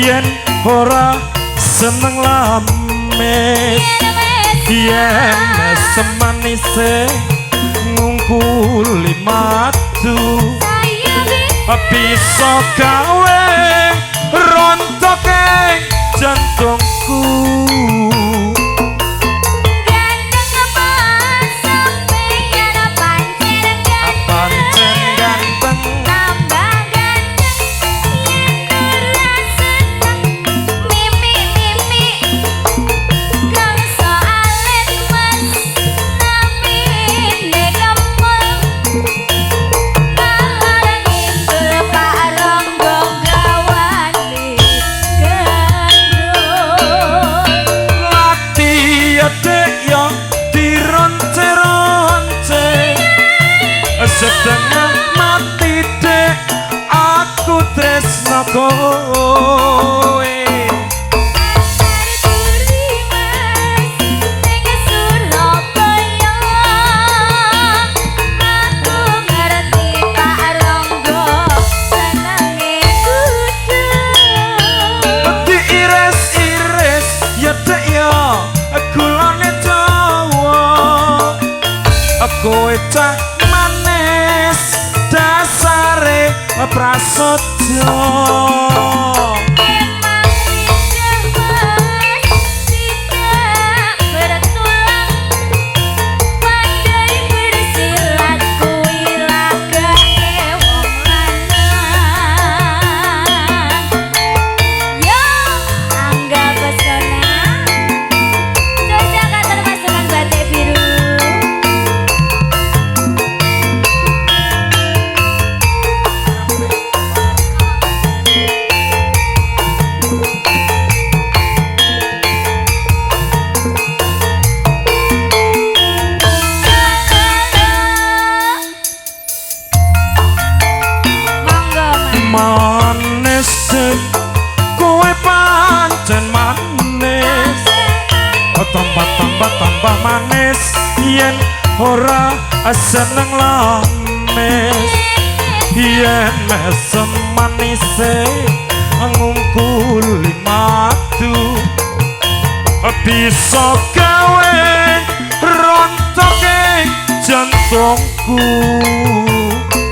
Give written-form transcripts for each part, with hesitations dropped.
Yen ora seneng lames, yen mesem manise ngungkuli madu, bisa gawe rontoke jantungku. Pancen ganteng, tambah ganteng yen ora seneng mimi-mimi gangsa alit mas namine kemul ngalor ngidul Pak Ronggo gawane gendul. Lati ya dek ya dironce-ronce, setengah mati dek aku tresno kowe. Pasar Turi Mas ning Surabaya, aku ngerti Pak Ronggo senenge kudu. Diiris-iris ya dek ya gulane dawa, kowe cah manis dasare prasaja. Emang lidah mas tidak bertulang, pandai bersilat kuwi lagake wong lanang. Yo Angga Pesona Cocok termasukan batik biru. Monggo Mas. Manis dek kowe pancen manis, tambah tambah tambah manis yen ora seneng lamis, yen mesem manise ngungkuli madu, bisa gawe rontoke jantungku.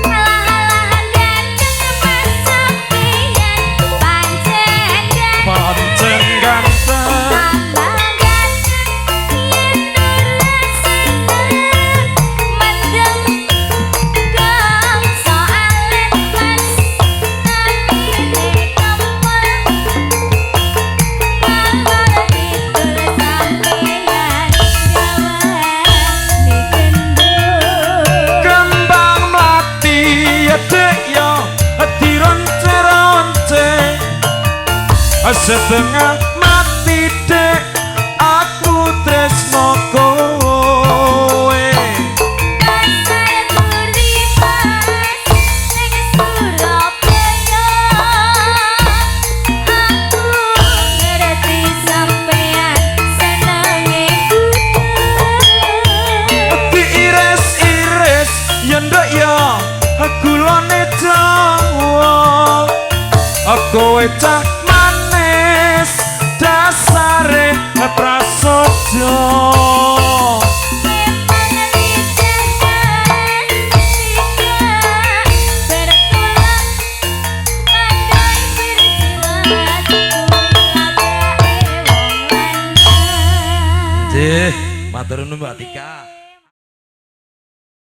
Alah-alah ganteng mas sampeyan pancen ganteng, Pancen ganteng, tambah ganteng yen ora seneng mendem gangsa alit mas namine kemul ngalor ngidul sampeyan gawane gendul. Kembang mlati ya dek ya dironce-ronce, setengah mati dek aku tresno kowe. Pasar Turi Mas ning Surabaya, aku ngerti sampeyan senenge kudu. Diiris-iris ya ndek ya gulane dawa, kowe cah manis dasare prasaja. Memang lidah mas tidak bertulang, pandai bersilat kuwi lagake wong lanang. Nggih, matur nuwun Mbak Tika.